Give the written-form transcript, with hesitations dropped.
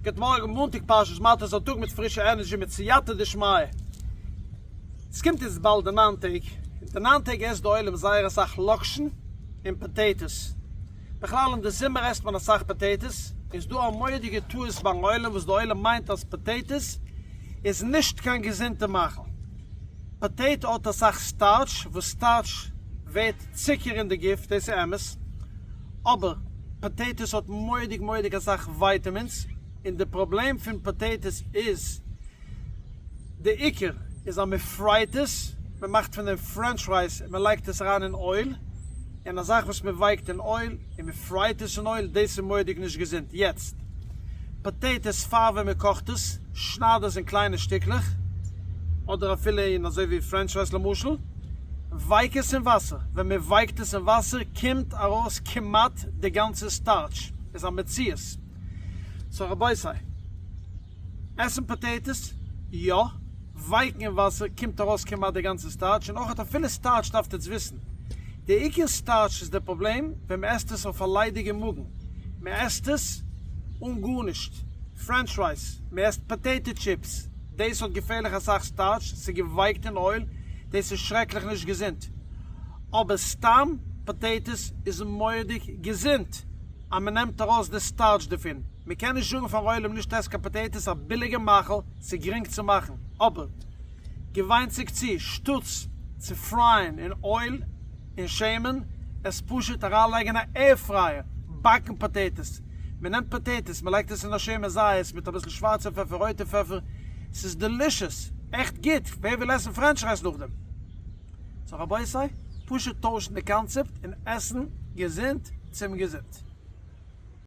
גוט מארגן, מאנטאג פרשת מטות א טאג מיט פרישע energy מיט סייעתא דשמיא. עס קומט איצט באלד די ניין טעג, און די ניין טעג עסט די עולם זייער אסאך לאקשן און potatoes. בכלל אין די זומער עסט מען אסאך potatoes, איז דא א מורא'דיגע טעות ביים עולם וואס די עולם מיינט אז potatoes איז נישט קיין געזונטע מאכל. potato האט אסאך starch וואס starch ווערט צוקער אין די גוף, דאס איז אמת, אבער potatoes האט מורא'דיג מורא'דיג אסאך vitamins, און די פראבלעם פון potatoes איז, די עיקר איז אז מען פרייט עס, מען מאכט פון דעם french fries און מען לייגט עס אריין אין oil, און א זאך וואס מען ווייקט אין oil און מען פרייט עס אין oil, דאס איז מורא'דיג נישט געזונט. יעצט, potatoes פאר ווען מען קאכט עס, שנייד עס אין קליינע שטיקלעך, אדער אפילו אין אזוי ווי french fries למשל, ווייק עס אין וואסער, ווען מען ווייקט עס אין וואסער קומט ארויס כמעט די גאנצע starch, איז א מציאות. so רבותי, עסן potatoes, יא, ווייקן אין וואסער קומט ארויס כמעט די גאנצע starch, און אויך אפילו starch דארפט עטס וויסן, די עיקר starch איז די פראבלעם ווען מען עסט עס אויף א ליידיגע מאגן, מען עסט עס אן גארנישט, french fries, מען עסט potato chips, דאס האט געפערליך אסאך starch, ס'איז געווייקט אין oil, דאס איז שרעקליך נישט געזונט. אבער סתם potatoes איז מורא'דיג געזונט אז מען נעמט ארויס די starch דערפון. מען קען נישט זאגן פארן עולם נישט עס קיין potatoes א ביליגע מאכל, ס'איז גרינג צו מאכן, אבער געוויינט זיך צו, שטאטס צו פרייען אין oil און שמן, עס פשוט אריינלייגן אין א air fryer, באקן potatoes, מען נעמט potatoes מען לייגט עס אין א שמן זית מיט אביסל שווארצע פעפער רויטע פעפער, ס'איז delicious, עכט גוט, ווער וויל עסן french fries נאכדעם? so רבותי, פשוט טוישן די קאנצעפט און עסן געזונט צום געזונט.